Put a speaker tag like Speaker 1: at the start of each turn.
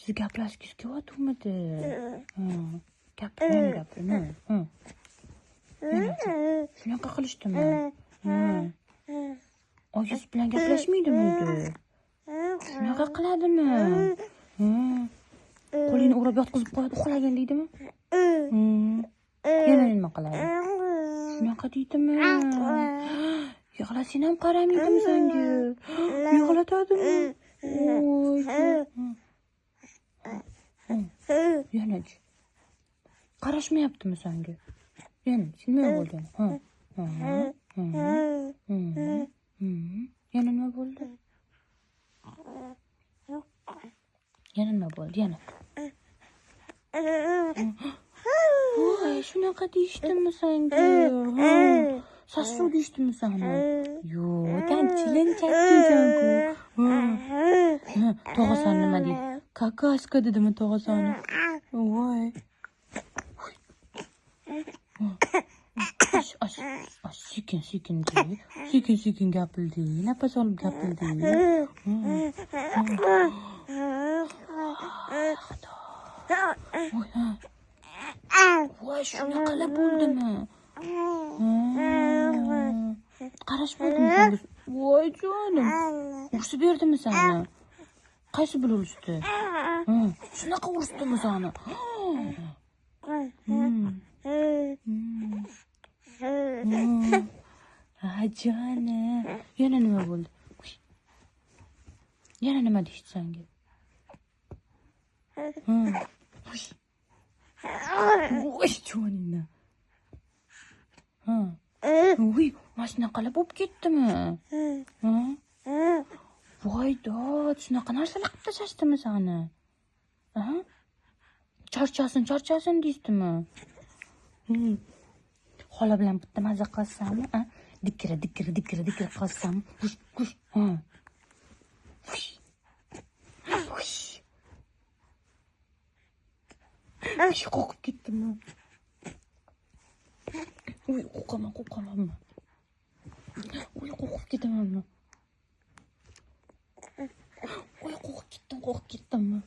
Speaker 1: Siz gaplashgingiz kelyaptimi? Gapir, gapir. Shunaqa qilishdimi? Oyisi bilan gaplashmaydimi uyda? Shunaqa qiladimi? Qo'lini o'rab yotqizib qo'yadi, uxlagin deydimi? Yana nima qiladi? Shunaqa deydimi? Yig'lasang ham qaramaydimi senga? Yig'latadimi? Voy. Yanachi. Qarashmayaptimi senga? Yana nima bo'ldi? Ha. Ha. Ha. Yana nima bo'ldi? Yana nima bo'ldi? Yana. Voy, shunaqa deyishdimi senga? Sassuv deyishdimi seni? Yo'q, chilinchakchisan-ku. Tog'asan nima deydi? Kakashka dedimi tog'asani? Voy. Ash, ash, ash, sekin, sekin de. Sekin, sekin gapirdi. Nafas olib gapirdi. Xudo. Voy, ha. Voy, shunaqalar bo'ldimi? Qarashmadimi senga? Voy jonim. Urishib berdimi seni? Qaysi bilan urishdi? Shunaqa urishdimi seni? Ha jonim. Yana nima bo'ldi? Yana nima deyishdi senga? Voy joningni. Voy, mana shunaqalar bo'lib ketdimi? Voy dod, shunaqa narsalar qilib tashlashdimi seni? Charchasin, charchasin deysizmi? Xola bilan bitta maza qilsammi? Dikira, dikira, dikira, dikira qilsam. Hush, hush. Hush. Hush. Hush, qo'rqib ketdimmi? Uy, qo'rqaman, qo'rqamanmi? Uy, qo'rqib ketamanmi? Uy, qo'rqib ketdim, qo'rqib ketdimmi?